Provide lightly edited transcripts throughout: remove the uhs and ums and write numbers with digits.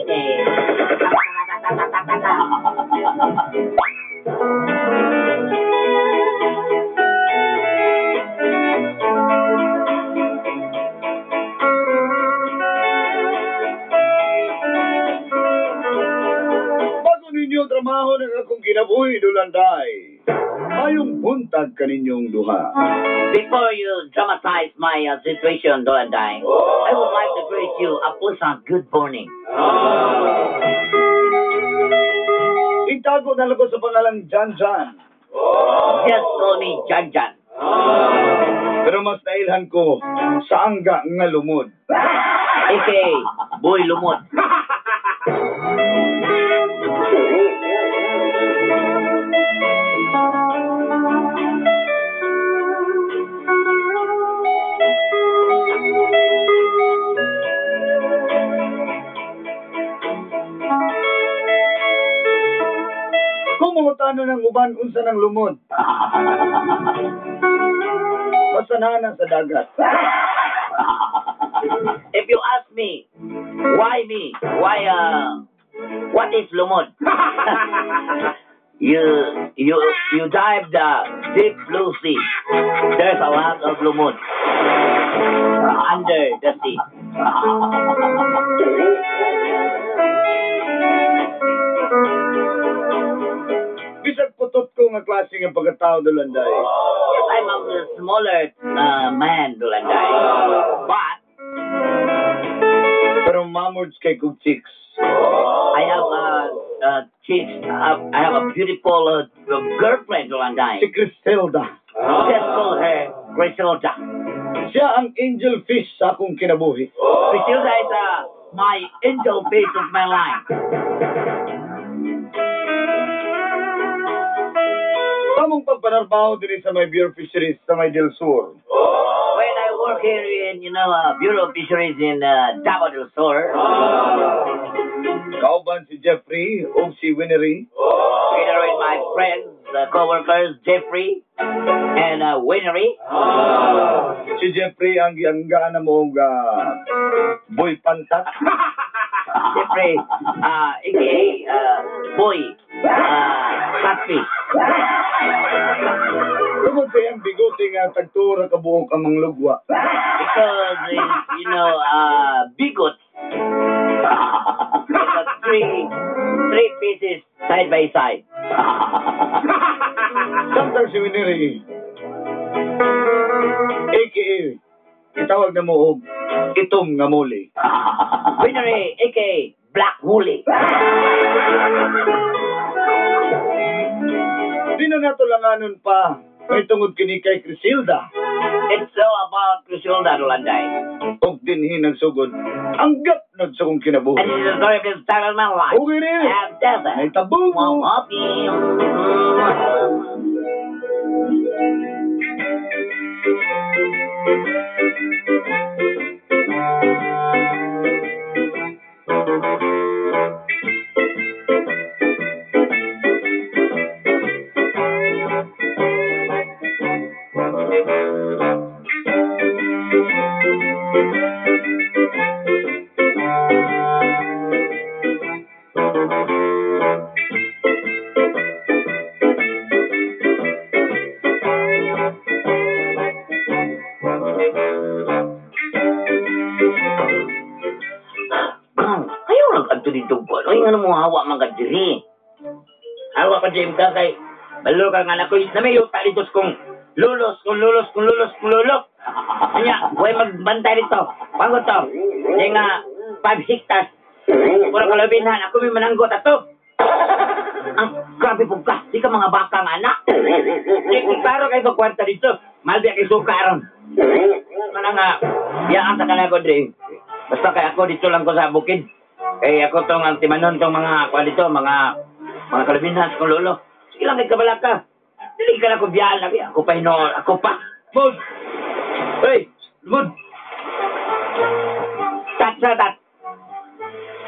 Bago ninyo trabaho ng akong kinabuhi, Dulanday, mayong buntag kaninyong duha. Before you dramatize my situation, Dolanday, I would like to greet you a pleasant good morning. Itago na lang ko sa pangalang Jan Jan. Just call me Jan Jan. Pero mas nailhan ko sa angga nga lumod. A.K.A. Boy Lumot. Kung mangutano ng uban, unsa ng lumod? Masananan sa dagat. If you ask me, why me? What is Lumot? You dive the deep blue sea. There's a lot of Lumot under the sea. Bisag putot ko nga klase nga pagkatao, Dulanday. Yes, I'm a smaller man, Dulanday. But Pero mamods kay kong chicks. I have chicks. I have a beautiful girlfriend, Dulanday. Si Criselda. Just call her Griselda. Siya ang angel fish sa akong kinabuhi. Griselda is my angel face of my life. Samong pagpanarbaho din sa may Bureau of Fisheries sa may Del Sur. When I work here in, Bureau of Fisheries in Davao del Sur, Kauban si Jeffrey o si Winery. together with my friends, co-workers, Jeffrey and Winery. Si Jeffrey ang giangga na mo boy pantat. Jeffrey, a.k.a. Boy, Catfish. Tungod sa iyang bigote nga tagtura ka buhok ang manglugwa. Because, bigot. Three pieces side by side. Samtang si Winery, a.k.a. itawag na mo og itom nga muli. Winery, a.k.a. Black Woolly. Di na natulanganon pa. May tungod kini kay Criselda. It's all about Griselda, Rolanday. Og dinhi nagsugod. Anggap nagsugong kinabuhi. And it's the story of this time of my life. Okay rin. And that's May it. tabong. Well, okay. Ayaw lang kanto dito po. Ay, nga mo hawa man ka diri. Hawa ka diri ka kay balo ka nga na ko. Namayo ta dito kung lulos. Kanya, huwag magbantay dito. Pagod to. Yung nga, 5 hectares. Pura kalabinhan. Ako may mananggot ato. Ang grabe po ka. Di ka mga baka nga anak. Klaro kayo sa kwarta dito. Malbi kayo sukaron. Mana nga, biyaan sa kanako diri. Basta kay ako dito lang ko sa bukid. Eh ako tong ang timanon tong mga kwa dito, mga kalabinhan sa kong lolo. Sige lang kay kabala ka. Dili ka na ko biyaan lagi. Ako pa hino, ako pa. Mood! Hey! Mood! Tat!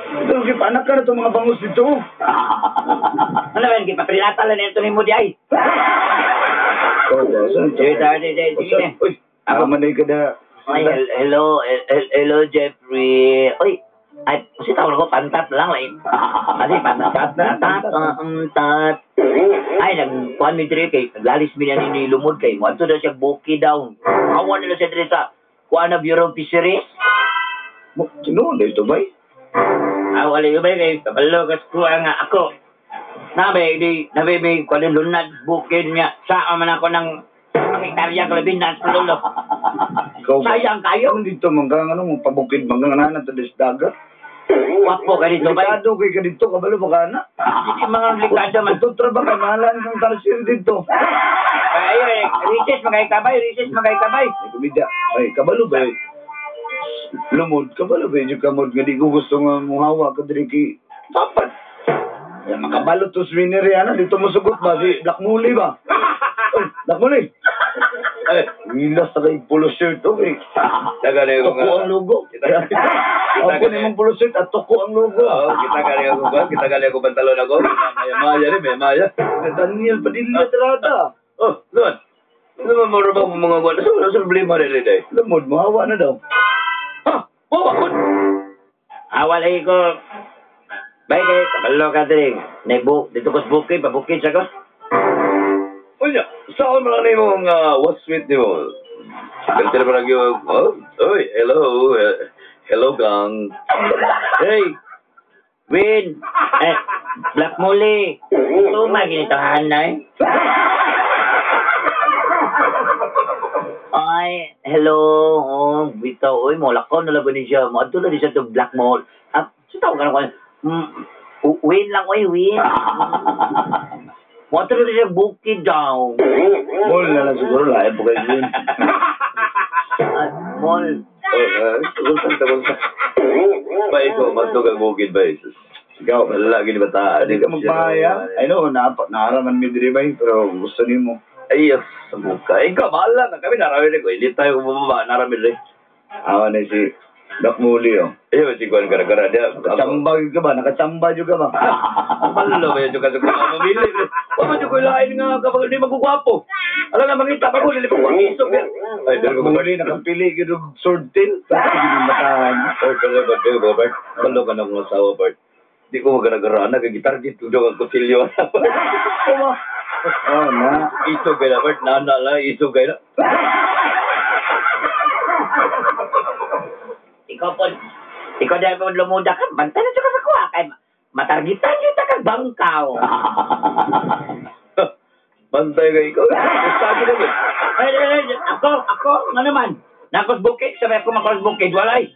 Pero anak ka na itong mga bangus dito. Ano ba yun? Paprinata lang nito ni Moody ay. Oh, saan? Sige. Uy, ako manay ka na. Ay, hello, Jeffrey. Uy, Ay, kasi tawag ko, pantat lang, like. Kasi pantat, tat. Ay, nagkuhan mi diri kay, naglalis mi na ni lumod kay, mo ato daw siya buki daw. Awan nila siya diri sa, kuha na Bureau of Fisheries. Sino na ito ba? Wala yung ba kay, kabalo, kaskuha nga ako. Nabay, kuha ng lunad, bukid niya, saan man ako ng pangikarya kalabin na sa lolo. Sayang kayo. Dito manggang ano, pabukid manggang nanan ta des dagat. Wapo ka dito ba? Delikado kay ka dito, kabalo mo ka na. Hindi mga likado man. Ito trabaho kamalan ng tarsir dito. Ay, recess magay kabay. Ay, kumidya. Ay, kabalo ba? Lumod, kabalo ba? Yung kamod nga di ko gusto nga muhawa ka diri ki papat. Ay, makabalo to swinner yan. Dito mo sugot ba? Si Black Muli ba? Ay, Black Muli. Ay, wilas na kayo polo shirt to eh. Tagalego Toko ang logo. Ako na mong polo shirt at toko ang logo. Kita galego pantalon ako. Maya rin, may maya. Daniel Padilla Terada. Oh, Lord. Ano ba mo ba mga buwan? Ano sa problema rin rin? Lumod, mahawa na daw. Ha? Oh, ako! Awalay ko. Bay kay, kabalo ka diri. Dito ko sa bukid, pabukid siya ko. Unya, saan mo lang yung what's with mo? Ganti naman yung, oy, hello gang. Hey! Win! Black Muli! Ito, maginitahan na eh. Ay, hello. Bitaw, oy, molakaw na laban niya. Maadto na siya to Black Mall. So tawag ka na ko. Win lang, oy, win. Maadto na siya bukid daw. Mall na lang siguro, lahat po kayo yun. Mall. Tulsa. Ba ikaw, matog ang bukid ba? Ikaw, Wala, gini ba ta? hindi ka magpahaya. I know, naaraman mi diri ba pero gusto ni mo. Ay, sa buka. Ikaw, bahala na kami. Naramin ko. Hindi tayo bumaba. Naramin rin. Awa na si Doc Muli, oh. Eh, masikuan gara-gara dia. Nakachamba juga ba? Nakachamba juga ba? Malo ba yun yung kasi kung mamili. Huwag mo yung lain nga kapag hindi magkukwapo. Alam na, mangita pa ko. Hindi ko isog yan. Ay, dali ko Muli, nakapili ka ng sword tail. Hindi mo matahan. Ay, kasi ba, diba, Bart? Malo ka ng mga asawa, Bart. Di ko magara-gara na. Kag-gitar dito daw ang kusilyo. Oh, na. Isog kayo na, Bart. Nana lang, isog kayo na. Ikaw dahil mo lumuda ka, bantay na siya ka sa kuha. Kay matargitan kita kag bangkaw. Bantay ka ikaw. Sabi na ba? Ay, ako, nga naman. Nakos bukid, sabi ako makos bukid, walay.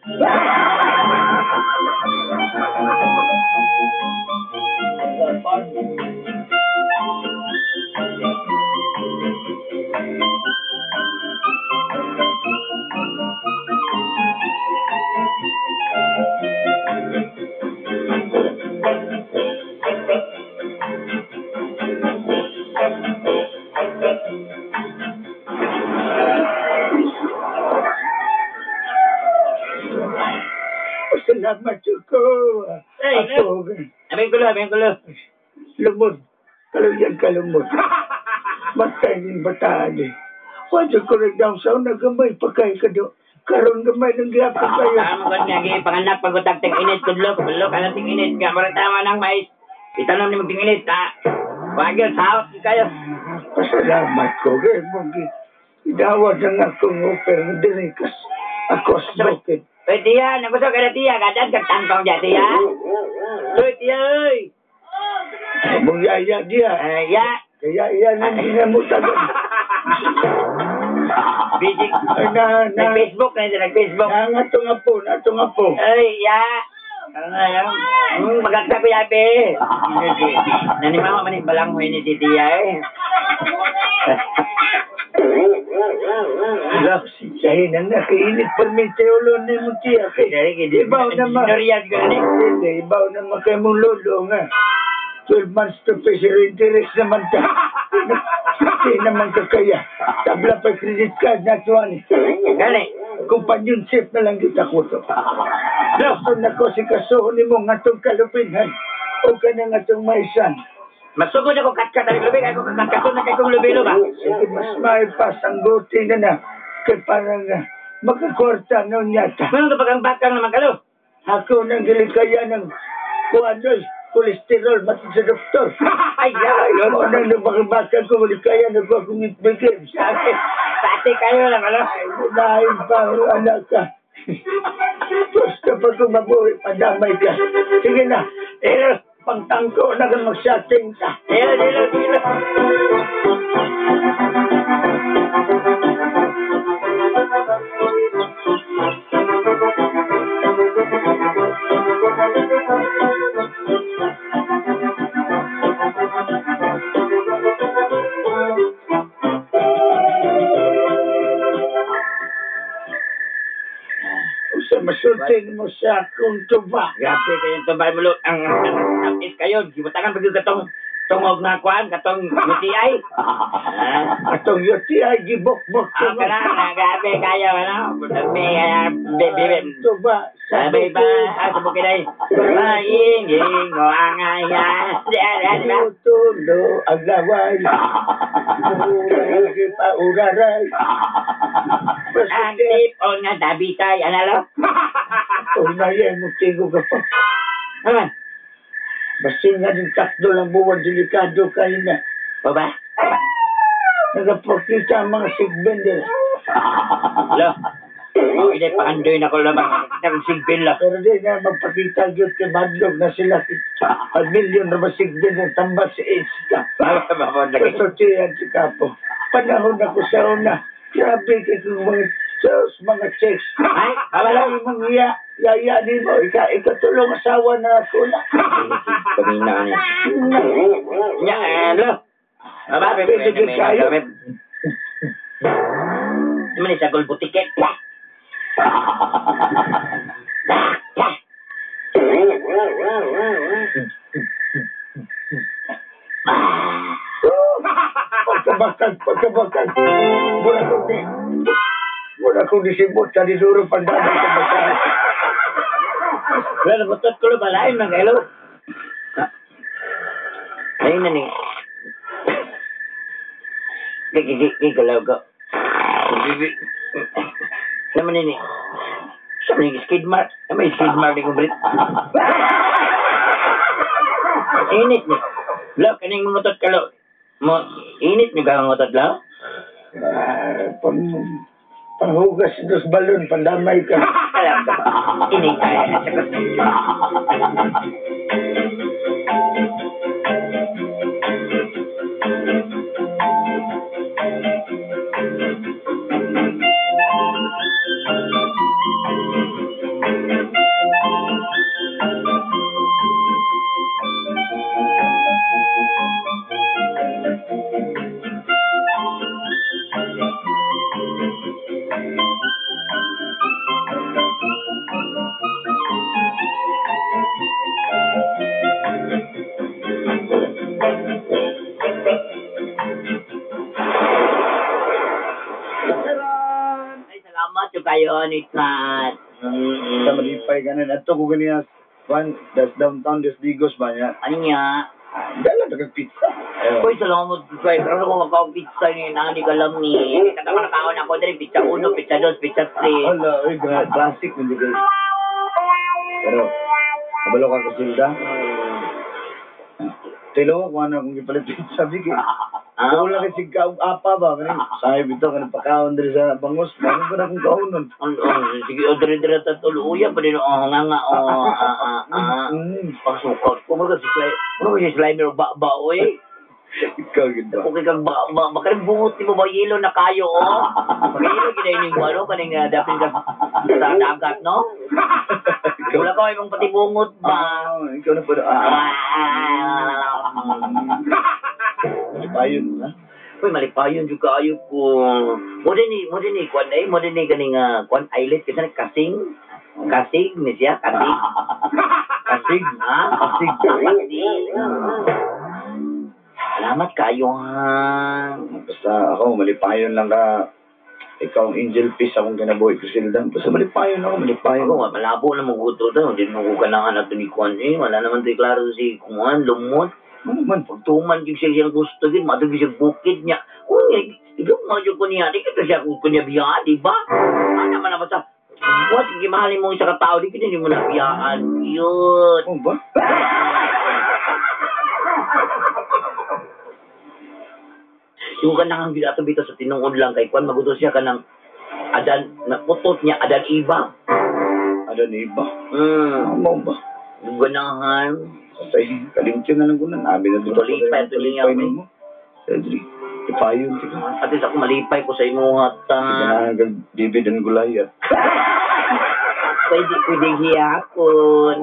Salamat ko. Ay, Ako, abing kulo. lumod. Kalugyan ka lumod. Matay ng bataan eh. Wala ko rin daw sa nagamay pagkay ka do. Karoon gamay ng gapon kayo. Tama ko nga, panganak pagutag ting init, kudlo, ka ng ting init. Nga, marang tama ng mais. Itanong ni mag ting init, ha? Wag yun, sahot kayo. Pasalamat ko. Gaya mong idawad ng akong oper dirikas. Ako sa bukid. Uy, tiya, nagusto ka na tiya. Gadan kag tangkong dyan, tiya. Uy, tiya, uy. Mong yaya diya. Ya. Kaya yan ang ginamutan. Busy. Nag-Facebook na ito, nag-Facebook. Atong apo. Ay, ya. Magagsa ko yabe. Nanimama man yung balang mo ni tiya eh. Lak, siyahin na nakainit permite ulo ni mo tiya. Ibaw naman. Sinorias ko na eh. Ibaw naman kayo mong lolo nga. 12 months to pay zero interest naman ta. Hindi naman kakaya. Tabla pa credit card na tuwan. Gani. Companionship na lang kita ko to. Lason na ko si kasuhon ni mo nga itong kalupinhan. O ka na nga itong maisan. Masugod ako katkat ang lubi. Ako kakatkato na kay kong lubilo ba? Sige, mas maipas ang guti na na. Kaya parang magkakwarta noon yata. Meron ka pagang bakang naman kalo. Ako nang gilikaya ng kuanoy, kolesterol, matid sa doktor. Ay, Ako nang nabakibakal ko, gilikaya ng akong itbigim. Pati kayo lang, ano? Ay, unahin pa, anak ka. Basta pag kumabuhi, padamay ka. Sige na, pangtangko na kang mag-shotting ka. Dilo. Usa masultin mo sa akong tuba. Grabe kayong tumbay mo, ang tapis kayo. Gibutangan pag katong tungog na kuan, katong UTI. Atong yuti ay gibok-bok Ang kanang, grabe kayo, ano? May, tuba. sabi ba, sa bukid ay, mainging o ang ayan. Tulo ang laway. Lagi pa uraray. Ang tipon nga dabitay, analo? Unayan mo tigo ka pa. Naman, Basin nga din takdo lang buwan, delikado kayo na. baba? Nagapakita ang mga sigbender. Lo, hindi pa andoy na ko lamang. Nang sigbil lo. Pero di na magpakita yun kay Badlog na sila. Pag-milyon na masigben ng tambas sa AIDS ka. Pasotiyan si Kapo. Panahon ako sa una. Grabe ka kung mga checks. Ay, Alam mo mga yayanin mo. Ikatulong asawa na ako na. Pamina niya. Ya, lo. Baba, Pwede din kayo. Naman isa gulbo tiket. Pagkabakag. Muna kong disibot sa dinuro pandamay sa bakag. Wala, butot ko lo balain mga ilo. Ayun na ni. Gigalaw ko. Naman ini. Sa mga skid mark. May skid mark ni kumbrit. Init ni. Lo, kaning mutot ka lo. Init ni ka mutot lo? Panghugas dos balon, pandamay ka. Init tayo. Ay, salamat yung kayo, Nitnat. Sa malipay ganin. Ato ko ganyan. Das downtown, das Digos ba niya? Anya? Dala na kang pizza. Uy, salamat, Drive. Pero kung magkakapizza ni nani ka lang ni. Katama na kaon ako dali, pizza 1, pizza 2, pizza 3. Ala, uy, classic hindi ka. Pero, kabalo ka kasilda. Tilo ko ano kung ipalit pizza, bigi. Ako lang kasi kaong apa ba? Sahib ito, kanang pakaon dali sa bangos. Bakit ko na kung kaon nun? Sige, o dire-dire tatuluya pa din. O, nga, pasukot. Kung mga si Slimer ba, oy? Ikaw yun ba? Okay kang baka rin bungot ni mo ba yelo na kayo, oh? Yelo, ginayin yung ano, kaning dapin ka sa dagat, no? Wala ka ibang pati bungot ba? Ikaw na po na. Ayun, ha? Uy, malipayon juga ayo ko. Mo din ni ganing kwan islet kasi kasing ni siya, kasing. Asig. Ha? Asig. Salamat kayo, ha. Basta ako, malipayon lang ka. Ikaw ang angel fish akong kinabuhi ko sildan. Basta malipayon ako, malipayon. Ako, malabo na maguto daw. Hindi mo ko kailangan na ito ni Kwan. Wala naman tayo klaro si Kwan, lumot. Ano man? Pagtuman yung siyang gusto din, matagi siyang bukid niya. Kung ikaw nga yung kunya, di kita siya kung kunya biya, di ba? Ano naman naman sa What? Sige, mahalin mo isa ka tao. Di ka mo nabiyaan. Yun. Oh ba? Yung ka nang bito sa tinungod lang kay Kwan, magutos siya ka ng adan, naputot niya, adan iba. Ada ni iba. Mo ba? Yung ganahan. Say, kalimtin na lang ko na. Nabi na dito. Tulipay, tulipay mo. Cedri, ipayon. Tika. At least ako malipay ko sa imuhat. Ginahanggang David and Goliath. Pwede hiyapon.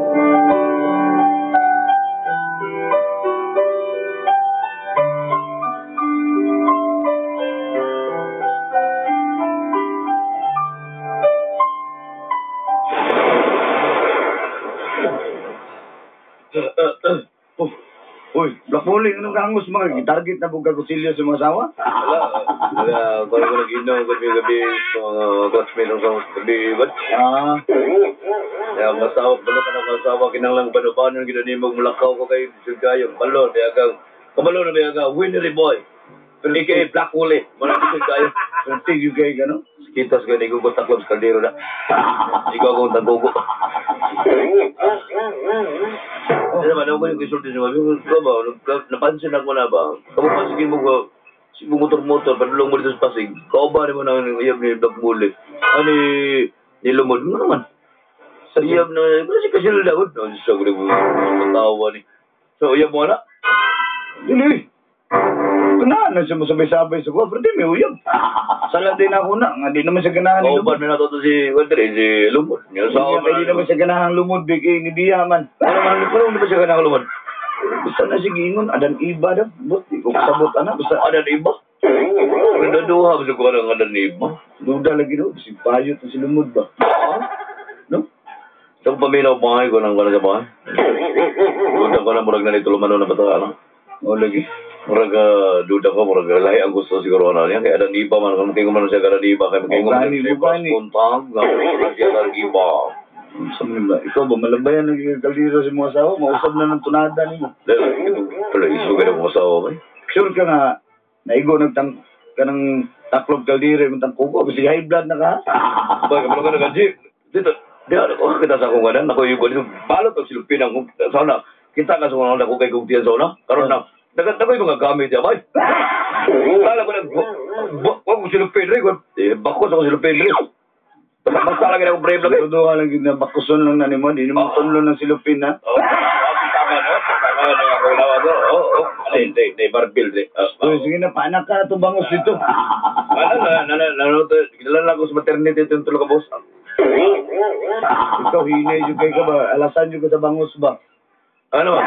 Uy, Black Bully, anong kangos mga target na buka kusilyo sa mga asawa? Wala, kung ako nag-inom gabi-gabi sa mga classmate ng sa gabi, ba't? Kaya masawa, balo ka ng masawa, kinanglang panubanan, ginanimog mulakaw ko kay Sugayong, balo, kabalo na biyaga, winnery boy, aka Black Bully, maraming Sugayong. Pero tig yung kay gano? Kitas ka, nagugos na clubs kaldero na. Ikaw akong tagugo. Ano naman, ako yung isulti siya, napansin ako na ba? Kamupansin mo ko, si motor-motor, padulong mo dito sa Pasig, kauba mo na iyab ni Black Bully. Ano nilumod mo naman? Sa iyab na, kasi kasil na ako, siya ko nagmatawa ni. So, iyab mo na? Dili. Ganahan na siya masabay-sabay sa kuha, pero di may uyab. Sala din ako na, nga di naman siya ganahan ni Kauban lumod. na natuto si Lumod. Niya sa ako Di naman siya ganahan lumod, bigay ni Biyaman. Ano ba siya kanang Lumod? Basta na sige ingon, adan iba daw. But, di ko kasabot ana. Basta, Ada na iba? Naduha ba siya ko ng ada na iba? duda lagi daw. Si Payot na si lumod ba? No? Sa kong paminaw bahay ko ng wala sa bahay. Duda ko na murag na nito lumano na bata ano. O lagi. Murag duda ko murag lahi ang gusto siguro na niya kaya ada na iba man kung kayo man siya kada iba kaya kayo man siya Bugani. puntang na siya na iba. Sa mga ba? Ikaw ba, malabayan ng kaldero sa mga asawa? Mausap na ng tunada ni mo. Pero iso ka na kung masawa ba? Sure ka nga, naigo nagtang ka ng taklob kaldero, yung tangkuko. Kasi high blood na ka. Ba, kapag ka nag-jeep, dito, diyan, ako kita sa akong ganan, ako yung dito, balot ang silupin ang sauna. Kita ka sa mga ako kay kong tiyan sauna, karoon na, nagkatagoy mga gamit niya, bay. Kala ko na, wag kong silupin rin, bakos ako silupin rin. Basta lang ako brave lang eh. Todo ka lang na bakuson lang na ni mo, di naman tunlo ng silupin na. Tama no? Tama na ako lawa ko. Hindi, barbil. So, sige na, paanak ka na bangos dito. Kilala na ako sa maternity itong tulog ka, boss. Ikaw, hinay yung kay ka ba? Alasan yung ka sa bangos ba? Ano ba?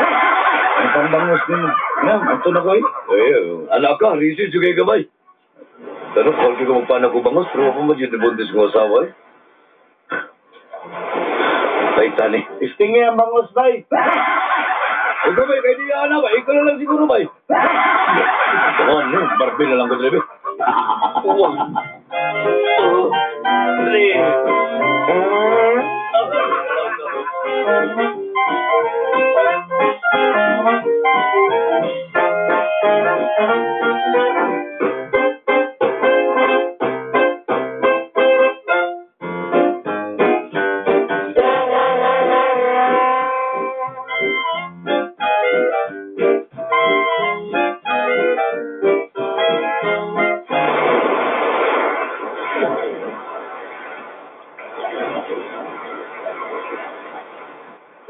Ang pambangos din. Yan, ito na ko eh. Anak ka, research yung kay kabay. Pero kung di ko magpanak ko bangos, pero ako madyan na buntis ko asawa eh. Ay, tani. Istingi ang bangos ba eh? Ikaw ba, kaya di ka anak ba? Ikaw na lang siguro ba eh? Ano, barbil na lang ko talabi. Uwag. Dali.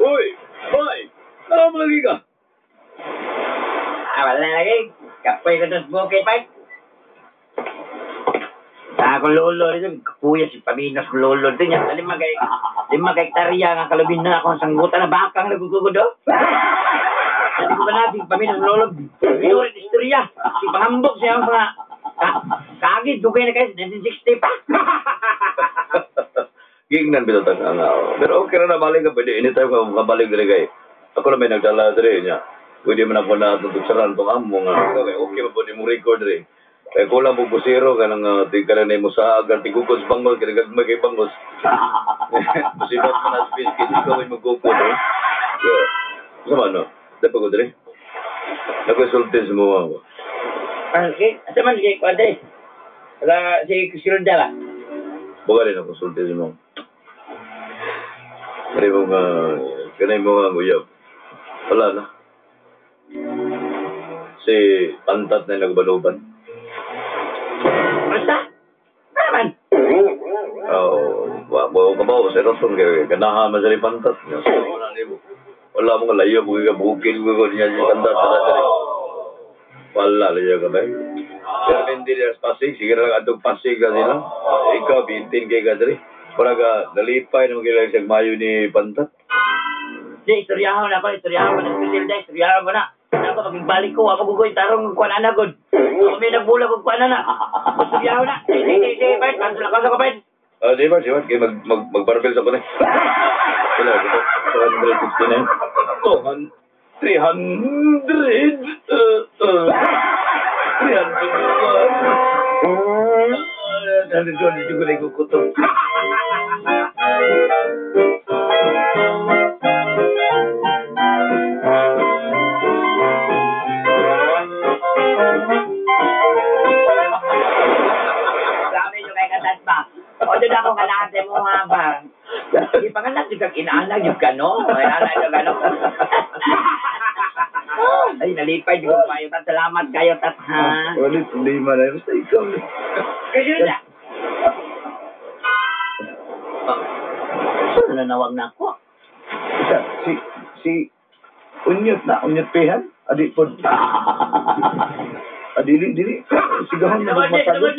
Uy, boy! Saan mo lagi ka? Wala na lagi. Kapoy ko doon sa bukid, Pai. Akong lolo rin, kuya si Paminos kong lolo din yan. Lima hektarya nga kalubin na akong sanggutan na bakang nagugugudo. Hindi ko ba natin Paminos kong lolo, binurit istorya. Si Pangambok siya ang mga kaagid, dugay na kayo, 1960 pa. Gignan bitatan ang pero okay na balik ka pwede anytime ka makabalik diri kay ako na may nagdala diri niya pwede man ako na tutsaran tong amo nga okay mo pwede mo record diri kay kulang po busiro ka nang tigala na mo sa agar tigukos bangos kay gagmay kay bangos busibot man as space kay ikaw ay magkuko no sama no dapat ko diri nagkonsultes mo ako Okay, asa man kay Kwadre? Wala si Kusilda ba? buga rin ang konsultes mo Kanay mo nga nguyab. Wala na. Si Pantat na nagbaluban. Basta? Naman. Wow, kabaw, sa rason kayo. Ganahan man sa Pantat. Wala mo nga layo, bukil ko niya si Pantat. Wala, layo ka ba? Pero hindi niya sa Pasig, sige lang atong Pasig ka sila. Ikaw, bintin kay ka dali. Para ka, nalipay naman kailang siyang mayo ni Pantat. Di, istoryahon ako, istoryahon ko na special day, istoryahon ko na. Ako, magbalik ko, ako gugoy, tarong kuwan na gud. Ako may nagbulag kong kuwan na. Istoryahon na. Di, Bert, cancel ako sa Bert. Di ba, kaya magbarbel sa ko na. Wala, 269. 300. 300. Hindi ko na ikukuto. Sabi nyo kay katat ba? O doon ako kalate mo nga ba? Di pa nga lang, di kang inaalag yung gano. Ay, alag yung gano. Ay, nalipay, di ko kayo. Salamat kayo, tat, ha? Ulit, hindi man na. Basta ikaw. Kasi yun na. Saan na nawag na ako? Isa, si Unyot na, Unyot Pehan. Adik po. Dili. Sigahan na magmatalot.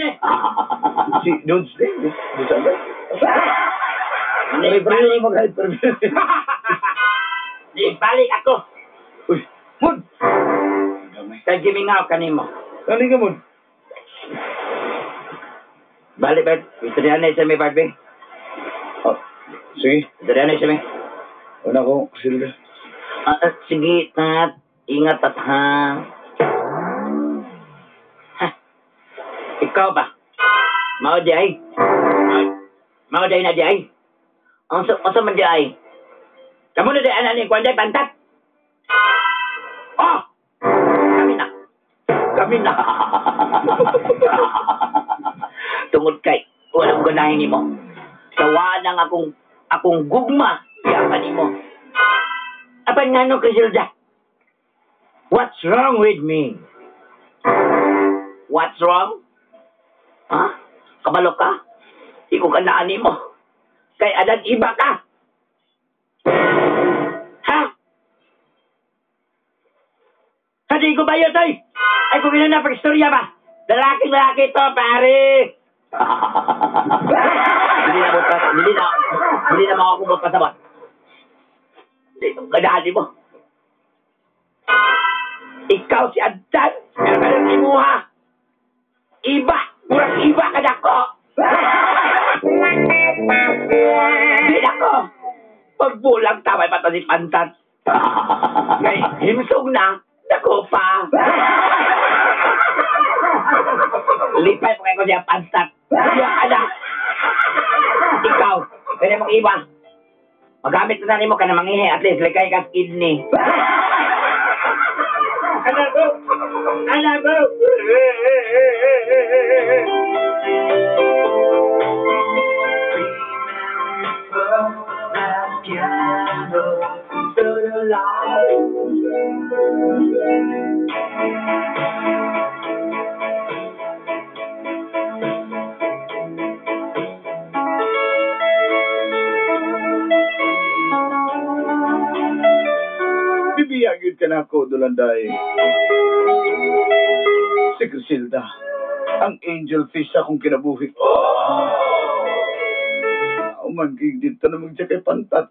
Si Jones din. Di sabay. May mag-hyper. Di, balik ako. Uy, Mud! Kagimingaw ka nimo. Kani ka, Mud? Balik, Bert. Istorya na isa may Barbie. Oh, sige. Istorya na isa may. Una ko, Silga. Sige, tat. Ingat at ha. Ikaw ba? Mao di ay. Mao di na di ay. Ang sa man di ay. Kamu na di anan ni Kwanday Pantat. Oh! Kami na. Tungod kay walang ganahin ni mo. Sawa nang akong gugma. Yaman ni mo. Apan nga no, Crisilda? What's wrong with me? What's wrong? Ha? Kabalo ka? Iko ka naani mo. Kay adan iba ka. Ha? Hindi ko ba yun, Toy? Ay, kung ina na pag-istorya ba? Lalaki to, pare. Hindi na makakumot pa sa ba? Hindi itong kadali mo. Ikaw si Adan. Pero ka lang imuha. Iba. Murang iba ka na ko. Hindi na ko. Pagbulang tamay pa si Pantat. Kay himsog na. Dako pa. Lipay po kayo ko siya Pantat. Yung anak. Ikaw. Kaya mong iba. Magamit na mo ka na mangihi. At least likay ka kidney. Alam mo! Bibiyagid ka na ako, Dulanday. Si Crisilda, ang angel fish akong kinabuhi. Umagig dito na magsiya kay Pantat.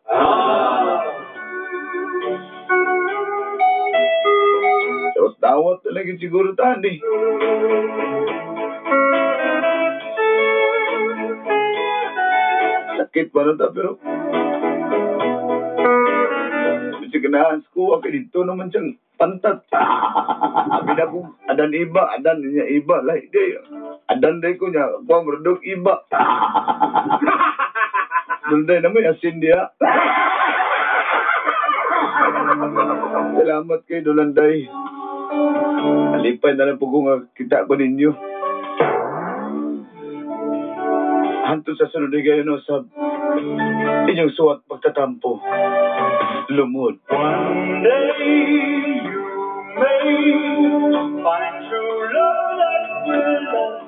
Tapos dawat na lagi siguro tani. Sakit pa na ta, pero ganahan ko, okay, dito naman siyang Pantat. Sabi na ko, adan iba, adan niya iba. Like, di, adan day ko niya, kung merdog iba. Dulday na mo, asin diya. Salamat kay Dulanday. Alipay na lang po kung kita ko ninyo. Hanto sa sunod ay kayo, no, sab. Inyong suwat pagtatampo. Lumod. One day you may find true love that will last